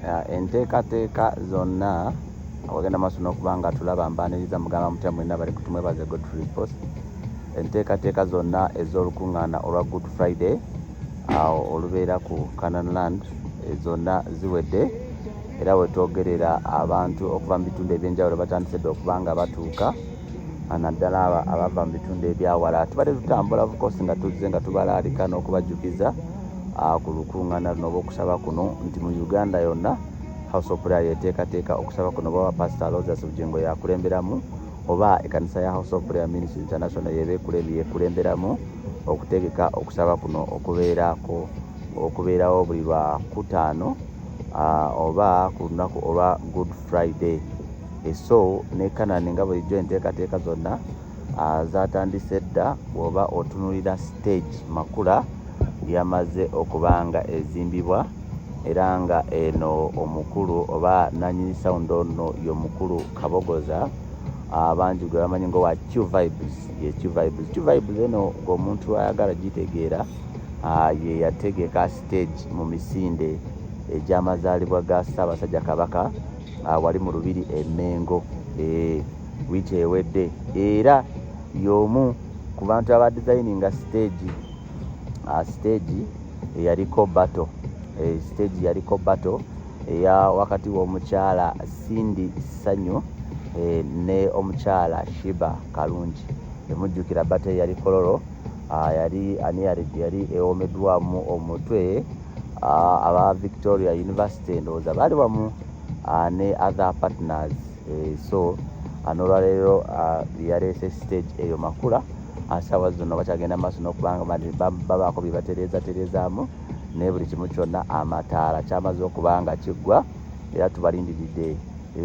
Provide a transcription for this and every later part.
Enteekateeka zonna wagenda maaso n'okuba nga tulaba. Mbaaniriza, mugamba mutya mwenna bali kutumwebaze Godfrey Post. Enteekateeka zonna ez'olukuŋŋaana olwa Good Friday awo olubeera ku Canaan Land zonna ziwedde, era wetwogerera abantu okuva mu bitundu ebyenjawulo batandise dda okuba nga batuuka, naddala abo abava mu bitundu ebyawala. Tubadde tutambula, of course, nga tuzze nga tubalaalika n'okubajjukiza ku lukuŋŋaana luno oba okusaba kuno, nti mu Uganda yonna House of Prayer yeteekateeka okusaba kuno, oba Pastor Aloysius Bugingo yakulemberamu oba ekkanisa ya House of Prayer Ministry International yeba yekulemberamu okutegeka okusaba kuno okubeerako okubeerawo buli lwa kutaano oba ku lunaku olwa Good Friday. So ne Kanani nga bulijjo enteekateeka zonna zatandise dda. Bw'oba otunuulira stage Makula yamaze okuba nga ezimbibwa, era nga eno omukulu oba nanyini sound ono y'omukulu Kabogoza, abangi gwe bamanyi nga owa Q Vibes. Ye Q Vibes, Q Vibes eno ng'omuntu ayagala gitegeera, ye yategeka stage mu misinde egy'amazaalibwa ga Ssaabasajja Kabaka wali mu Lubiri e Mengo wiiki ewedde, era y'omu ku bantu aba designinga stage eyaliko battle, stage yaliko battle eya wakati w'omukyala Cindy Sanyu ne omukyala Sheebah Kalungi. Emujjukira battle eyali Kololo, yali ani yali ewomeddwamu omutwe aba Victoria University, ndowooza baali wamu ne other partners. So n'olwaleero yaleese stage eyo Makula. Saawa zino bakyagenda maaso n'okubanga babaako bye batereezatereezaamu, naye buli kimu kyonna amataala kyamaze okuba nga kiggwa, era tubalindiridde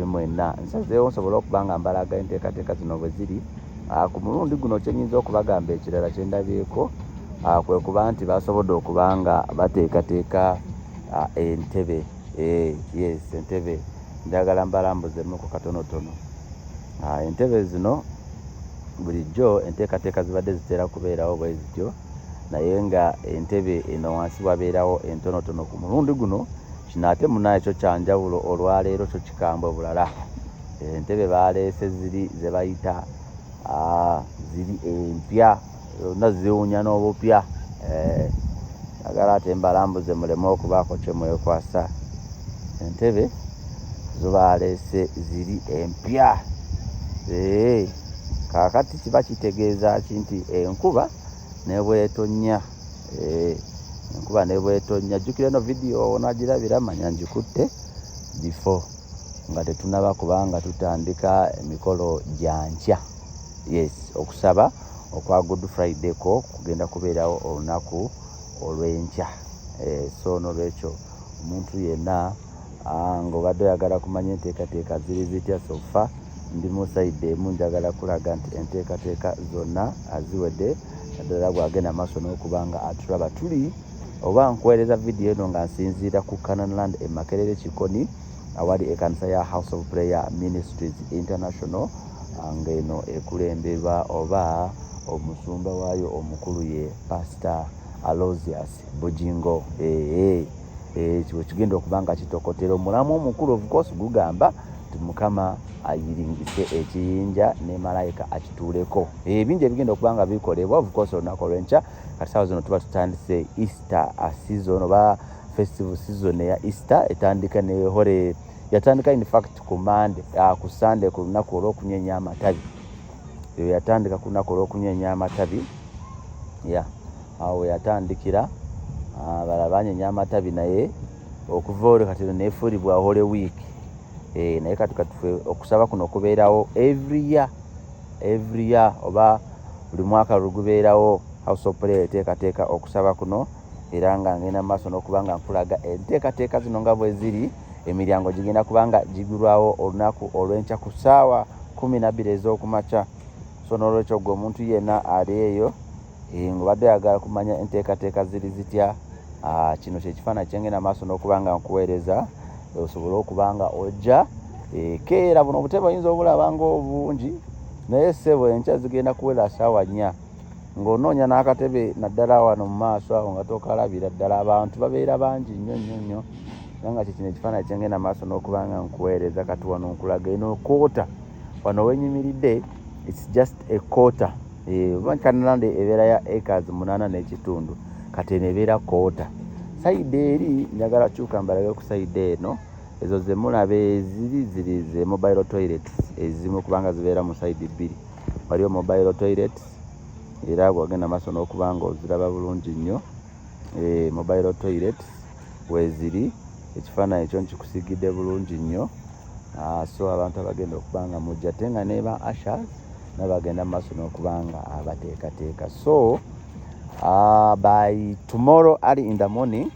mwenna. Nsazeewo nsobole okuba nga mbalaga enteekateeka zino bwe ziri. Ku mulundi guno kyenyinza okubagamba ekirala kyendabyeko kwe kuba nti basobodde okuba nga bateekateeka entebe. Yes, entebe njagala mbalambuzemuko katonotono. Entebe zino bulijjo enteekateeka zibadde zitera kubeerawo bwe zityo, naye nga entebe eno wansi wabeerawo entonotono. Ku mulundi guno kino ate munaye kyo kyanjawulo, olwaleero kyo kikambwe bulala. Entebe baleese ziri ze bayita ziri empya, zonna ziwunya n'obupya. Njagala ate mbalambuze muleme okubaako kye mwekwasa. Entebe zo baleese ziri empya. Kaakati kiba kitegeeza ki? Nti enkuba ne bw'etonnya, enkuba ne bw'etonnya, jjukira eno vidiyo onaagirabira manya ngikutte before nga tetunaba kubanga tutandika emikolo gya nkya. Yes, okusaba okwa Good Friday ko kugenda kubeerawo olunaku olw'enkya. So n'olwekyo omuntu yenna ng'obadde oyagala kumanya enteekateeka ziri zitya, so far ndi mu side emu, njagala kulaga nti enteekateeka zonna ziwedde, naddala bw'agenda maaso n'okuba nga atulaba. Tuli oba nkuweereza vidiyo eno nga nsinziira ku Canaan Land e Makerere Kikoni, awali ekkanisa ya House of Prayer Ministries International, ng'eno ekulemberwa oba omusumba waayo omukulu ye Pastor Aloysius Bugingo. Ekyo kigenda okuba nga kitokotera omulamu omukulu, of course, gugamba nti Mukama ayiringise ekiyinja ne malayika akituuleko. Ebingi ebigenda okuba nga bikolebwa, of course, olunaku olw'enkya. Kati saawa zino tuba tutandise Easter season oba festival season eya Easter etandika ne hore yatandika in fact ku Monday, ku Sunday, ku lunaku olw'okunyeenya amatabi. Eyo yatandika ku lunaku olw'okunyeenya amatabi ya awo we yatandikira. Abalala banyeenya amatabi, naye okuva olwo kati eno neefuulibwa Holy Week. Naye kati katufe okusaba kuno kubeerawo every year, every year oba buli mwaka lwe gubeerawo, House of Prayer eteekateeka okusaba kuno, era nga ngenda mu maaso n'okuba nga nkulaga enteekateeka zino nga bwe ziri. Emiryango gigenda kuba nga gigulwawo olunaku olw'enkya ku ssaawa 12 ez'okumakya. So n'olwekyo gwe omuntu yenna ali eyo ng'obadde oyagala kumanya enteekateeka ziri zitya, kino kyekifaananyi kyengenda maaso n'okuba nga nkuweereza osobole okuba nga ojja keera. Buno obutebe oyinza obulaba ng'obungi, naye ssebo enkya zigenda kuwera ssaawa 4 ng'onoonya n'akatebe, naddala wano mu maaso awo nga tokalabira ddala. Abantu babeera bangi nnyo nnyo nnyo. Era nga kyekino ekifaananyi kyengenda maaso n'okuba nga nkuweereza. Kati wano nkulaga eno quarter, wano wenyimiridde it's just a quarter. Oba Canaan land ebeera ya acres 8.5, kati eno ebeera quarter. Side eri njagala kyuka mbalage ku side eno. Ezo ze mulaba eziri ziri ze mobile toilets ezimu, kubanga zibeera mu side bbiri. Waliwo mobile toilets, era bw'ogenda maaso n'okuba nga oziraba bulungi nnyo. Mobile toilets weeziri, ekifaananyi ekyo nkikusiigidde bulungi nnyo. So abantu abagenda okuba nga mujja, ate nga ne ba ushers nabo bagenda mu maaso n'okuba nga abateekateeka. So by tomorrow early in the morning,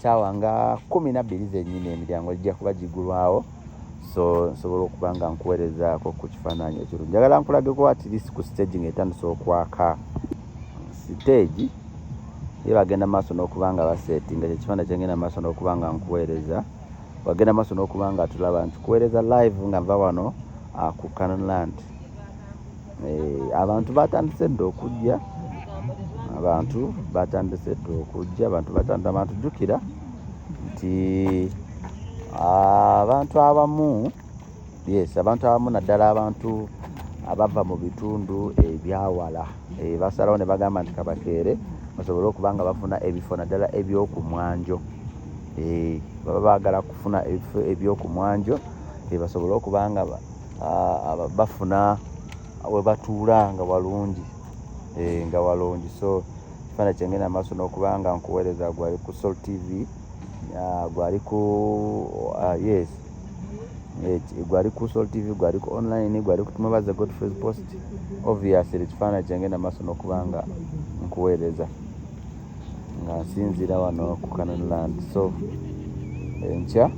saawa nga 12 zennyini, emiryango gijja kuba gigulwawo. So nsobola okuba nga nkuweerezaako ku kifaananyi ekirungi. Njagala nkulageko at least ku stage ng'etandise okwaka. Stage ye bagenda maaso n'okuba nga basetinga. Kyekifaananyi kyengenda maaso n'okuba nga nkuweereza. Wagenda maaso n'okuba nga tulaba nti kuweereza live nga nva wano ku Canaan Land. Abantu batandise dda okujja, abantu batandise dda okujja, abantu batandise. Abantu, jjukira nti abantu abamu, yes, abantu abamu, naddala abantu abava mu bitundu ebyawala, basalawo ne bagamba nti kabakeere basobole okuba nga bafuna ebifo, naddala ebyokumwanjo. Baba baagala kufuna ebifo ebyokumwanjo, basobole okuba nga bafuna we batuula nga walungi, nga walungi. So ekifaananyi kyengenda maaso n'okuba nga nkuweereza, gwali ku Sol TV, gwali ku yes, gwali ku Sol TV, gwali ku online, gwali ku Tumwebaze Godfrey's Post. Obviously ekifaananyi kyengenda maaso n'okuba nga nkuweereza nga nsinziira wano ku Canaan Land. So enkya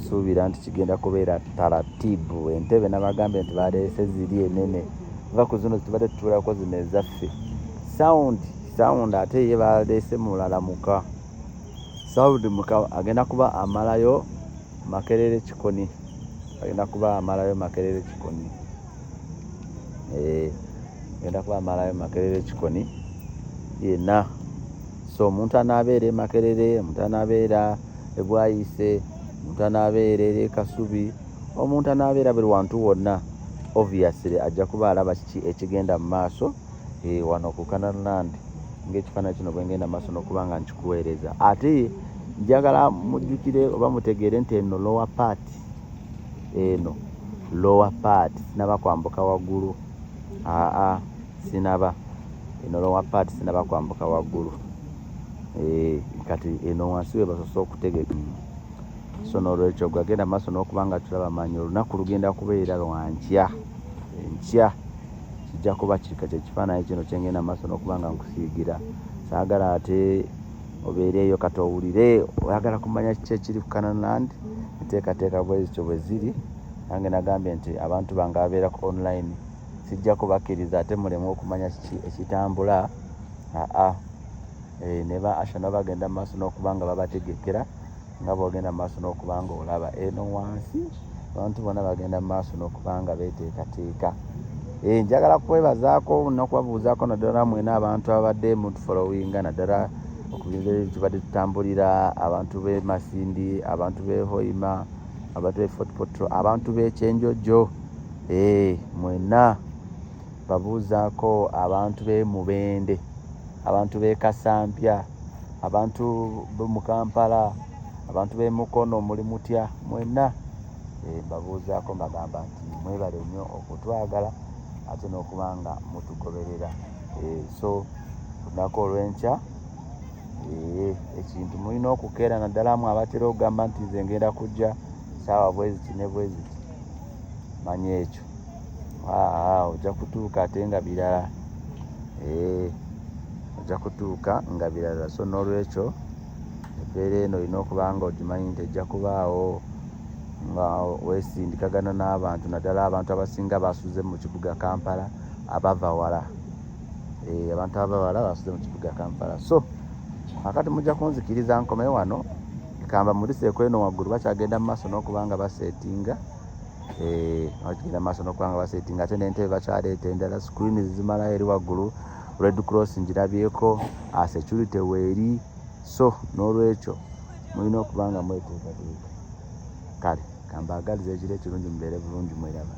suubira nti kigenda kubeera taratibu. Entebe nabagambye nti baleese ziri enene, va ku zino tubadde tutuulako, zino ezaffe. Sound ate ye baleese mulala muka sound muka, agenda kuba amalayo Makerere Kikoni, agenda kuba amalayo Makerere Kikoni, agenda kuba amalayo Makerere Kikoni yenna. So omuntu anaabeera e Makerere, omuntu anaabeera e Bwayise, omuntu anaabeera eri e Kasubi, omuntu anaabeera buli wantu wonna, obviously ajja kuba alaba kiki ekigenda mu maaso wano ku Canaan Land, ng'ekifaananyi kino bwe ngenda maaso n'okuba nga nkikuweereza. Ate njagala mujjukire oba mutegeere nti eno lower part, eno lower part, sinaba kwambuka waggulu. Aa, sinaba, eno lower part, sinaba kwambuka waggulu. Kati eno wansi we basoose okutegeka. So n'olwekyo gwagenda maaso n'okuba nga tulaba, manyi olunaku lugenda kubeera lwankya. Enkya kijja kuba kika kyekifaananyi kino kyengenda maaso n'okuba nga nkusiigira. Saagala ate obeereeyo kati owulire oyagala kumanya kiki ekiri ku Canaan Land. Enteekateeka bwe zityo bwe ziri. Nange nagambye nti abantu bange ababeera ku online sijja kubakkiriza ate muleme okumanya kiki ekitambula. Aa, ne ba usher nabo bagenda mu maaso n'okuba nga babategekera, nga bw'ogenda mu maaso n'okuba nga olaba eno wansi abantu bonna bagenda mu maaso n'okuba nga beeteekateeka. Njagala kwebazaako n'okubabuuzaako, naddala mwena abantu abadde mutufollowinga, naddala okuva tubadde tutambulira, abantu b'e Masindi, abantu b'e Hoima, abantu b'e Fort Portal, abantu b'e Kyenjojo, mwenna babuuzaako, abantu b'e Mubende, abantu b'e Kasampya, abantu b'omu Kampala, abantu b'e Mukono, muli mutya mwenna? Mbabuuzaako, mbagamba nti mwebale nnyo okutwagala ate n'okuba nga mutugoberera. So lunaku olw'enkya ekintu mulina okukeera, naddala mu abatera okugamba nti nze ngenda kujja saawa bwe ziti ne bwe ziti. Manya ekyo, aa, ojja kutuuka ate nga birala, ojja kutuuka nga birala. So n'olwekyo embeera eno olina okuba nga ogimanyi nti ejja kubaawo nga weesindikagana n'abantu, naddala abantu abasinga basuze mu kibuga Kampala abava wala. Abantu abava wala basuze mu kibuga Kampala. So kakati mujja kunzikiriza nkome wano, kamba muliseeko eno waggulu bakyagenda mu maaso n'okuba nga basetinga, bagenda mu maaso n'okuba nga basetinga, ate n'entebe bakyaleeta endala, screen zimalayo eri waggulu, Red Cross ngirabyeko, security weeri. So n'olwekyo Mulina okuba nga mweteekateeka. Kale kambaagalize ekiro ekirungi, mubeere bulungi, mweraba.